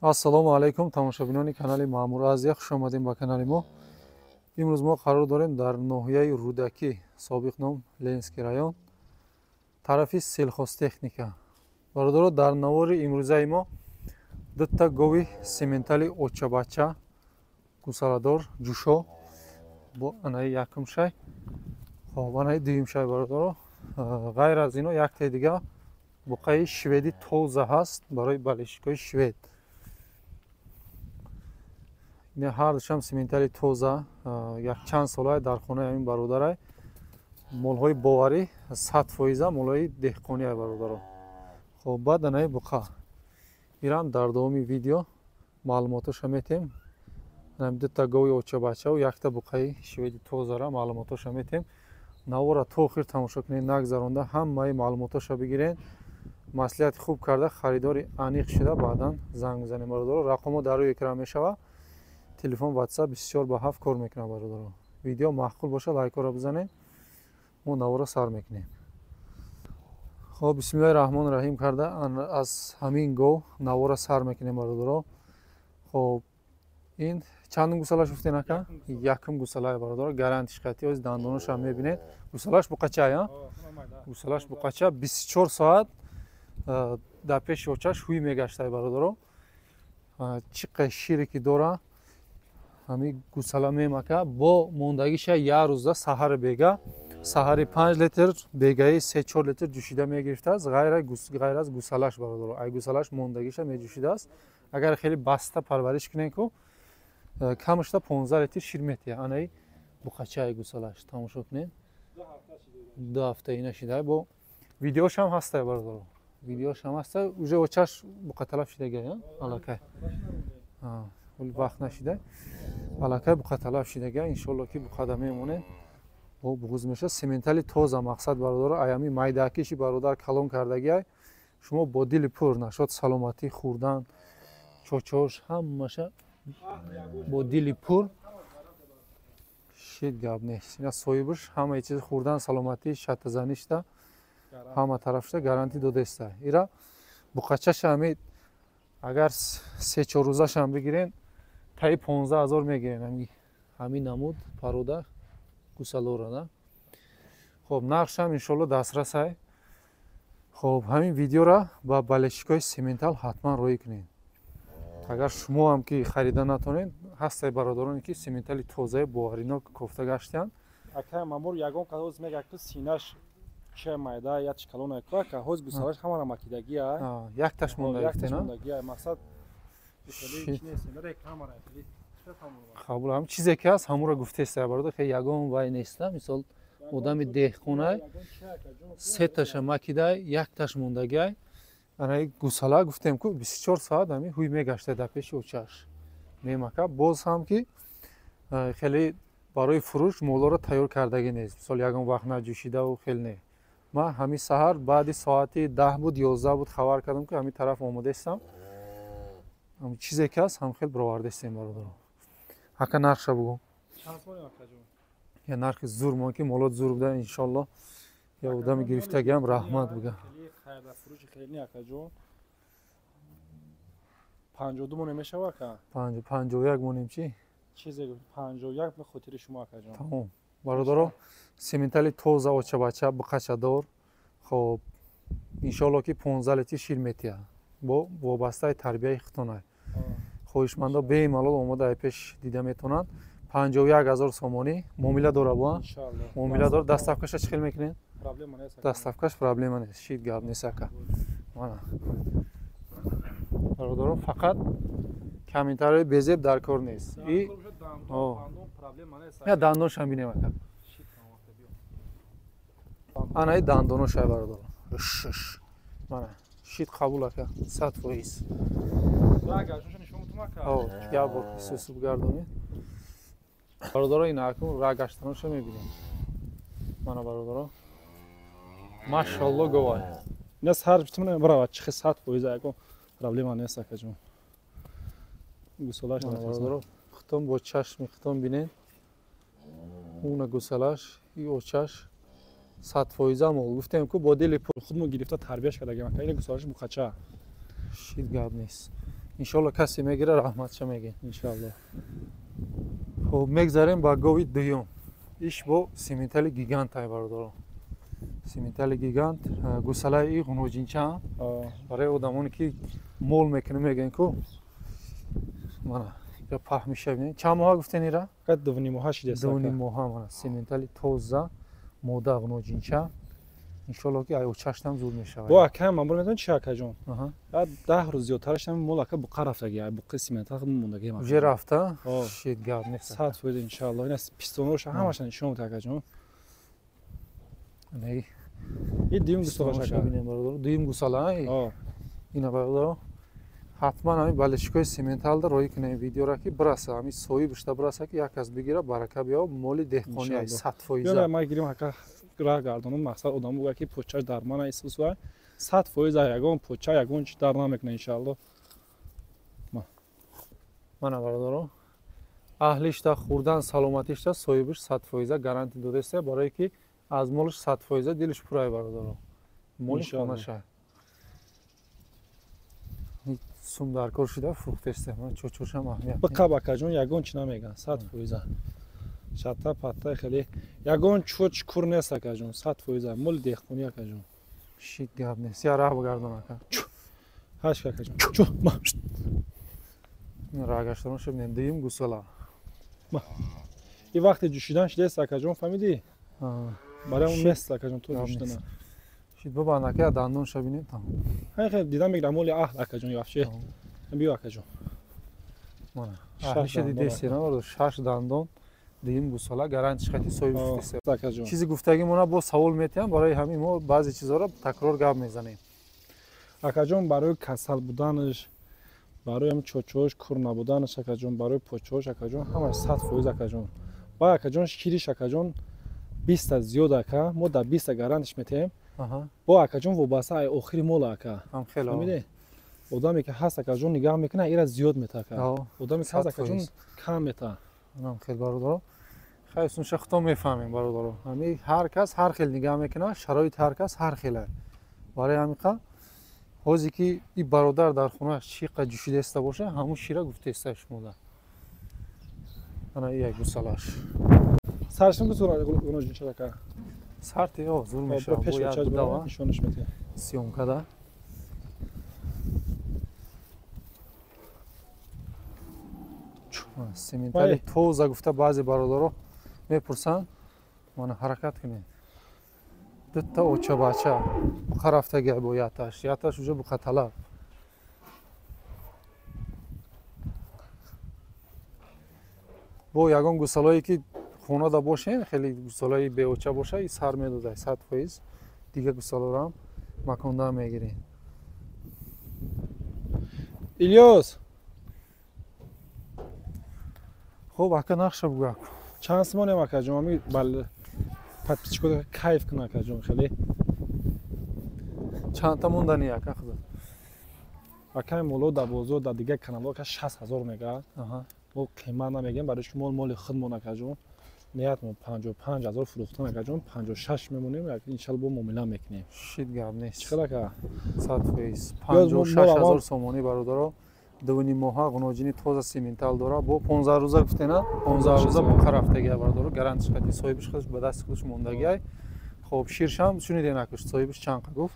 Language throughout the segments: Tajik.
Ассалому алайкум, тамошобинони канали Маъмур Азия, хуш омадем ба канали мо. Имрӯз мо қарор дорем дар ноҳияи Рӯдакӣ, собиқ ном Ленинский район, тарафи Сельхозтехника. Бародаро, дар навори имрӯзаи мо дута гови сементали очабача, гусаладор, ҷӯшо бо анаи якум шай, хоб, анаи дуюм шай, бародаро. Ғайр аз ино яктаи дига буқаи шведи тоза ҳаст барои болельщикои швед. Ина ҳардушам сементали тоза, якчанд солае дар хонаи ҳамин бародарай. Молҳои боварӣ, 100%-а молҳои деҳқониай, бародаро. Хоб, баъд анаи буқа. Ирам дар давоми видео маълумотоша метем. Дута гови очабачаву якта буқаи шведи тозара маълумотоша метем. Навора то охир тамошо кунед, нагзаронда ҳамаи маълумотоша бигирен. Маслиҳати хуб карда, харидори аниқ шуда, баъдан занг бизанем, бародаро. Рақамҳо дар рӯи экран мешавад. Телефон, WhatsApp 24 ба 7 кор мекунад, бародаро. Видео маъқул боша, лайкҳоро бизанед. Мо навора сар мекунем. Хоб, бисмиллаҳи раҳмони раҳим карда аз ҳамин гов навора сар мекунем, бародаро. Хоб, ин чандум гусалаш гуфтен, ака? Якум гусалае, бародаро. Гарантиш қатъи, оз дандонашам мебинед. Гусалаш буқача, гусалаш буқача, 24 соат дар пеши очаш ҳуй мегаштай, бародаро. Чӣ қадр шире ки дора ҳамин гусала мемака, бо мондагиша як рӯза саҳари бега, саҳари 5 литр, бегаи 3-4 литр ҷӯшида мегирифтааст, ғайр аз гусалаш, бародаро. Ай гусалаш мондагиша меҷӯшидааст. Агар хеле баста парвариш кунем ку, камашта 15 литр шир метиҳад. Анаи буқачаи гусалаш тамошо кунед, 2 ҳафта ина шида, бо видеошам ҳастай, бародаро, видеошам ҳаста. Уже очаш буқаталаб шидага, аллакай вақт нашида, аллакай буқаталаб шидага. Иншолло ки буқада мемонед, бо буғуз меша. Сементали тоза, мақсад, бародаро, аями майдакиши бародар калон кардагиай. Шумо бо дили пур нашод саломатӣ хӯрдан, чочош ҳамаша бо дили пур шид, гап нест. Ина соҳибаш ҳамаи чиз хӯрдан, саломатӣ, шаттазаништа, ҳама тарафшта гарантӣ додаиста. Ира буқачаша ҳами агар 3-4 рӯзашам бигирен, таи 15 000 мегирен. Ҳамин намуд парода гусалора на. Хоб, нархшам иншолло дастрасай. Хоб, ҳамин видеора ба болельщикои сементал ҳатман роҳӣ кунед. Агар шумо ҳам ки харида натонед, ҳастай бародароне ки сементали тозаи боваринок кофта гаштиянд. Акай Мамур, ягон кас мегӯяд, ки синаш че майда, я чи калона ку, ака, ҳоз гусалаш ҳамара макидагия. Якташ монда. Мондагия, мақсад. Қабул, ҳам чизе ки ҳаст, ҳамуро гуфтеста, бародар, хе ягон вай неста. Мисол, одами деҳқонай, сеташа макидай, якташ мондагиай. Анаи гусала гуфтем ку, 24 соат ҳами ҳуй мегашта, дар пеши очаш мемака. Боз ҳам ки хеле барои фурӯш молоро тайёр кардагӣ нест, мисол, ягон вақт наҷӯшидаву хел не. Ман ҳамин саҳар баъди соати 10 буд, 11 буд, хабар кардам, ки ҳамин тараф омодаистам. Чизе ки ҳаст, ҳам хел бировардаистем, бародаро. Ака, нархша бугӯ, я нархи зур мон, ки молот зур буда. Иншолло, я одами гирифтагиам раҳмат буга. Фурӯши хеле, акаҷон, 52 монем мешава, ака? 51 монем, чӣ? Чизе 51 ба хотири шумо, акаҷон. Тамом, бародаро, сементали тоза, очабача, буқачадор. Хоб, иншолло ки 15 литр шир метиҳад, бо вобастаи тарбияи хитонай. Хоҳишмандо бемалол омода ай пеш дида метавонанд. 51 000 сомонӣ муомила дора, бо муомила дора. Доставкаша чӣ хел мекунед? Доставкаш проблема нест, шид гап нест, ака. Мана, бародаро, фақат комментарии безеб дар кор нест. И я дандоншам бинем, ака. Анаи дандоношай, бародаро, мана, шид, қабул, ака, 100%. Як бор исусу бигардонед, бародаро. Ин акун рагаштаноша мебинем. Мана, бародаро, машалло, говай. Нест, ҳар битмона барава чихи, 100% ягон проблема нест, акаҷон. Гусалаш. Бародаро, хитон бо чашми хитон бинед. Уна гусалаш и очаш, 100% мол, гуфтем ку, бо дили пур. Худмо гирифта, тарбияш кардагем, ака. Ина гусалаш буқача. Шид, гап нест. Иншоалло касе мегира, раҳматша мегем. Иншоалло. Хуб, мегзарем ба гови дуюм. Иш бо симентали гигант ай бародаро. Симентали гигант, гусалаи ғуноҷинча барои одамоне ки мол мекунем мегӯем ку. Мана ира паҳмиша бинед. Чанд моҳа гуфтен ира? 2.5 моҳа шидааст. 2.5 моҳа мана симентали тоза, мода ғуноҷинча. Иншоалло ки ай очаштам зуд мешавад. Бо ака ман бор медонам чи акаҷон. 10 рӯз зиёдтараш ҳам мол ака буқа рафтаги, ай буқи симентал худ мондаги ман. Уже рафта? Шит гап нест. 100% иншоалло. Ина пистонҳоша ҳамаша нишон медиҳад акаҷон. Не. И дуюм гусалаша ака. Дуюм гусала, ай? Ина бародаро. Ҳатман ҳамин балешикои сименталда роӣ кунем видеора ки бираса, ҳамин соҳибашда бираса ки як кас бигира, барака биёб, моли деҳқонӣ ай 100%. Ман гирим ака раҳ гардонум, мақсад одам буга ки почаш дар мана исус ва 100% ягон поча ягон чи дар намекуна иншаалло. Мана бародаро, аҳлишта хӯрдан саломатишта соҳибиш 100% гарантия додаиста, барое ки аз молиш 100% дилиш пурай бародаро. Моли хонаша. Сум даркор шуда фурӯхтеста. Ман чочошам аҳамият. Биқаб акаҷон ягон чи намеган 100%. Шатта патта хеле ягон чоч кур нест акаҷон 100% моли деҳқонӣ акаҷон. Шит гап нест. Я раҳ бигардон ака. Ҳаш акаҷон. Чу ма. Раҳ шаб дуюм гусала. Ма. И вақти ҷӯшидан шидест акаҷон, фаҳмидӣ? Барои он нест акаҷон то ҷӯшидана. Шит бибанд ака, дандон шабинем там. Ҳай хел дидам мегирам моли аҳл акаҷон ёфше. Биё акаҷон. Мана. Аҳлиша дидеси, на 6 дандон. Дуюм гусала гарантиш хати соҳиб гуфтест. Чизи гуфтагимона бо савол метиҳам, барои ҳамин мо баъзе чизҳоро такрор гап мезанем. Акаҷон барои касал буданаш, барои ҳам чочош кур набуданаш акаҷон, барои почош акаҷон ҳамаш 100% акаҷон. Ба акаҷон шириш акаҷон 20 зиёд ака, мо дар 20 гарантиш метиҳем. Бо акаҷон вобаста ай охири мол ака. Фаҳмидӣ? Одаме ки ҳаст акаҷон нигаҳ мекунад, ира зиёд мета ака. Одаме ки ҳаст акаҷон кам мета. Анам хел бародаро. Хайр, сунша худтон мефаҳмем бародаро. Ҳамин ҳар кас ҳар хел нигаҳ мекунад, шароити ҳар кас ҳар хел аст. Барои ҳамин қа ҳозе ки и бародар дар хонааш чӣ қа ҷӯшидаиста боша, ҳамун шира гуфтаиста шумода. Ана и як гусалаш. Саршин гусала гуноҷинча ака. Сарти о зур мешавад. Пеш чаж бирава нишонаш метиҳад. Съёмкада. Симентали тоза гуфта баъзе бародаро мепурсанд. Мана ҳаракат кунед. Дута оча бача буқа рафтагия бо яташ. Яташ уже буқаталаб. Бо ягон гусалое ки хонада бошен, хеле гусалои беоча боша, и сар медода 100%. Дига гусалоро ҳам маконда мегирем. Илёс. Хуб, ака нақша бугак. Чанд сомонем акаҷон, ами бал подписчикода кайф кун акаҷон хеле. Чандта мондани ака худо? Акай моло дар бозор дар дигар каналҳо ака 60,000 мегӯяд. Мо қимат намегӯем, барои шумо моли худмон акаҷон. Ниятмон 55,000 фурӯхтан акаҷон, 56 мемонем, иншалло бо муомила мекунем. Шит гап нест. Чӣ хел ака? 100%. 56,000 сомонӣ бародаро. 2.5 моҳа ғуноҷини тоза симентал дора. Бо 15 рӯза гуфтена, 15 рӯза буқа рафтагия бародаро, гарантиш хати соҳибиш худаш ба дасти худаш мондагиай. Хоб ширшам шунидем акуш соҳибиш чанд қа гуфт.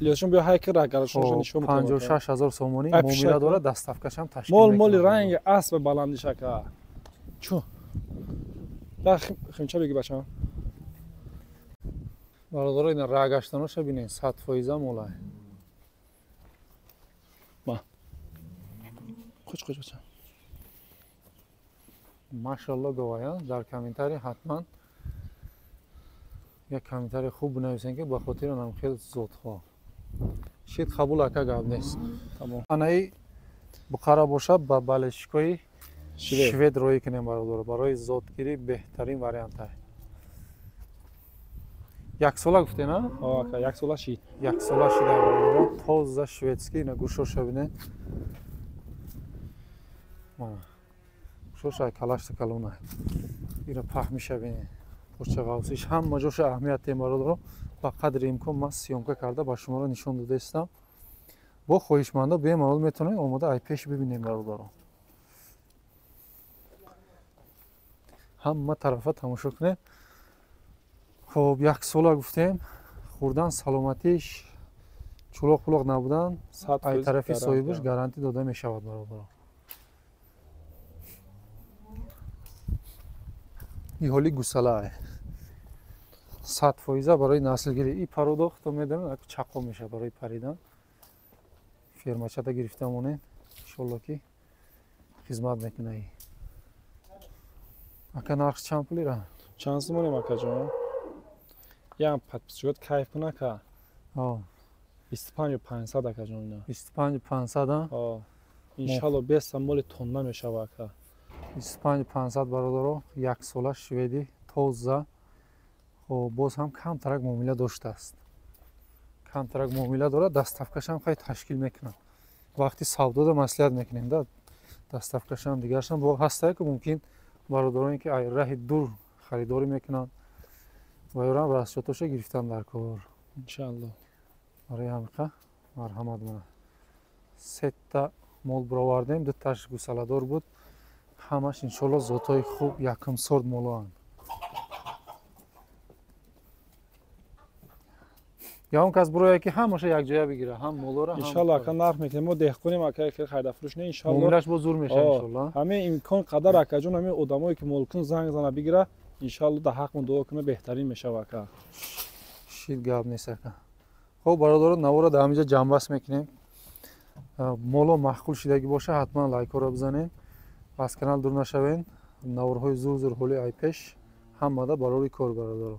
Илёсшон биё ҳайки рагарашонро нишон медиҳам. 56,000 сомонӣ муомила дора, доставкашам ташкил мекунад. Мол моли ранги асп баландиш ака. Чу. Да химча беги бачам. Бародаро ина рагаштаноша бинед, 100% молай. Ма. Хуш хуш бачам. Машалло говая, дар комментарий ҳатман як комментарий хуб бинависен ки ба хотири нам хел зодхо. Шит қабул ака гап нест. Тамом. Анаи Бухара боша ба балешикои швед роӣ кунем бародаро, барои зодгирӣ беҳтарин вариант ай. Як сола гуфте на? О, ака, як сола шид. Як сола шида бародаро, тоза шведский, ина гӯшоша бинед. Мана. Гӯшоша калашта калона. Ира паҳмиша бинед. Пурча ғавсиш ҳама ҷоша аҳамият дем бародаро. Ба қадри имкон ман съёмка карда ба шуморо нишон додаистам. Бо хоҳишмандо бемалол метавонед омода ай пеш бибинем бародаро. Ҳама тарафа тамошо кунед. Хоб, як сола гуфтем, хӯрдан саломатиш, чулоқ пулоқ набудан, ай тарафи соҳибаш гарантӣ дода мешавад бародаро. И ҳоли гусалаа 100% барои наслгирӣ. И пародох то медонед, чақо мешавад барои паридан. Фермачата гирифта монед, иншолло ки хизмат мекуна. Ака, нарх чанд пулира? Чанд сомонем, акаҷон? Ям подписчикот кайф кун, ака. 25 500, акаҷон, ина. 25 500, а? Иншалло беста моли тонна мешава, ака. 25 500, бародаро, як сола шведи тоза. Хоб, боз ҳам камтарак муомила доштааст. Камтарак муомила дорад, доставкашам хеле ташкил мекунад. Вақти савдода маслиҳат мекунем да, доставкашам дигаршам бо ҳастае, ки мумкин бародароне ки ай раҳи дур харидорӣ мекунанд ва ёрам расчётоша гирифтан дар кор. Иншалло. Барои ҳамиқа марҳамат, мана сетта мол бировардем, дуташ гусаладор буд. Ҳамаш иншолло зотҳои хуб, якум сорт молоанд. Ягон кас бурояд, ки ҳамаша якҷоя бигира, ҳам молора. Иншалло, ака, нарх мекунем. Мо деҳқонем, ака, хайдафурӯш не, иншалло. Муомилаш бо зур мешавад, иншалло. Ҳамин имкон қадар, акаҷон, ҳамин одамое ки молкун занг зана бигира, иншалло, дар ҳақмон дуо куна, беҳтарин мешава, ака. Шит гап нест, ака. Хоб, бародаро, навора дар ҳаминҷа ҷамъбаст мекунем. Моло маъқул шидагӣ боша, ҳатман лайкҳоро бизанед, аз канал дур нашавед. Наворҳои зур зур ҳоли айпеш ҳамада барори кор, бародаро.